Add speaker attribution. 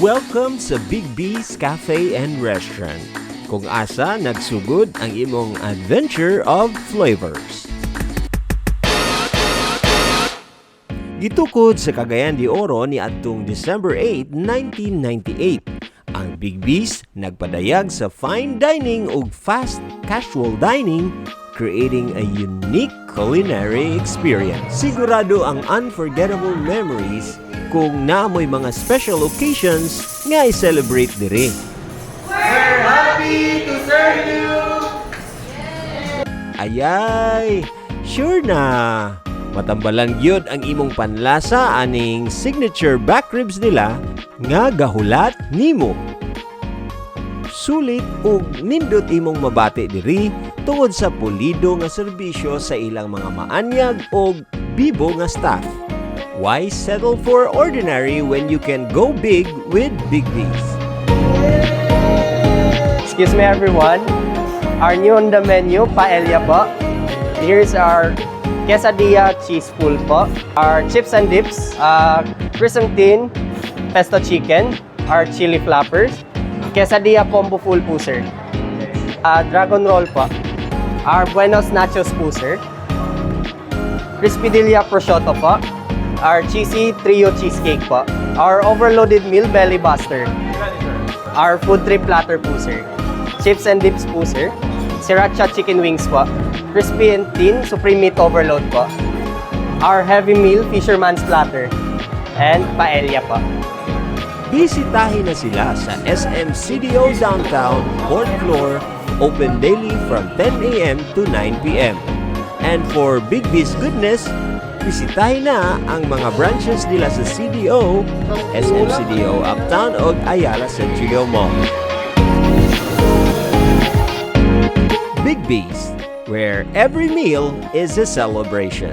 Speaker 1: Welcome sa Big B's Cafe and Restaurant, kung asa nagsugod ang imong adventure of flavors. Gitukod sa Cagayan de Oro ni adtong December 8, 1998. Ang Big B's nagpadayag sa fine dining ug fast casual dining, creating a unique culinary experience. Sigurado ang unforgettable memories kung naamoy mga special occasions nga i-celebrate diri.
Speaker 2: We're happy to serve you!
Speaker 1: Ayay! Sure na! Matambalan gyud ang imong panlasa aning signature back ribs nila nga gahulat nimo. Sulit ug nindot imong mabati diri tungod sa pulido nga serbisyo sa ilang mga maanyag og bibo nga staff. Why settle for ordinary when you can go big with Big B's?
Speaker 3: Excuse me, everyone. Our new on the menu, paella po. Here's our quesadilla cheese full po. Our chips and dips, crescentine, pesto chicken, our chili flappers, quesadilla combo full po, sir. Dragon roll po. Our buenos nachos po, sir. Crispy prosciutto po. Our cheesy trio cheesecake po. Our overloaded meal belly buster. Our food trip platter po, sir. Chips and dips po, sir. Sriracha chicken wings po. Crispy and thin supreme meat overload po. Our heavy meal fisherman's platter. And paella po.
Speaker 1: Bisitahin na sila sa SM CDO Downtown, 4th floor, open daily from 10 a.m. to 9 p.m. And for Big B's goodness, bisitahin na ang mga branches nila sa CDO, SM CDO Uptown o Ayala Centrio Mall. Big B's, where every meal is a celebration.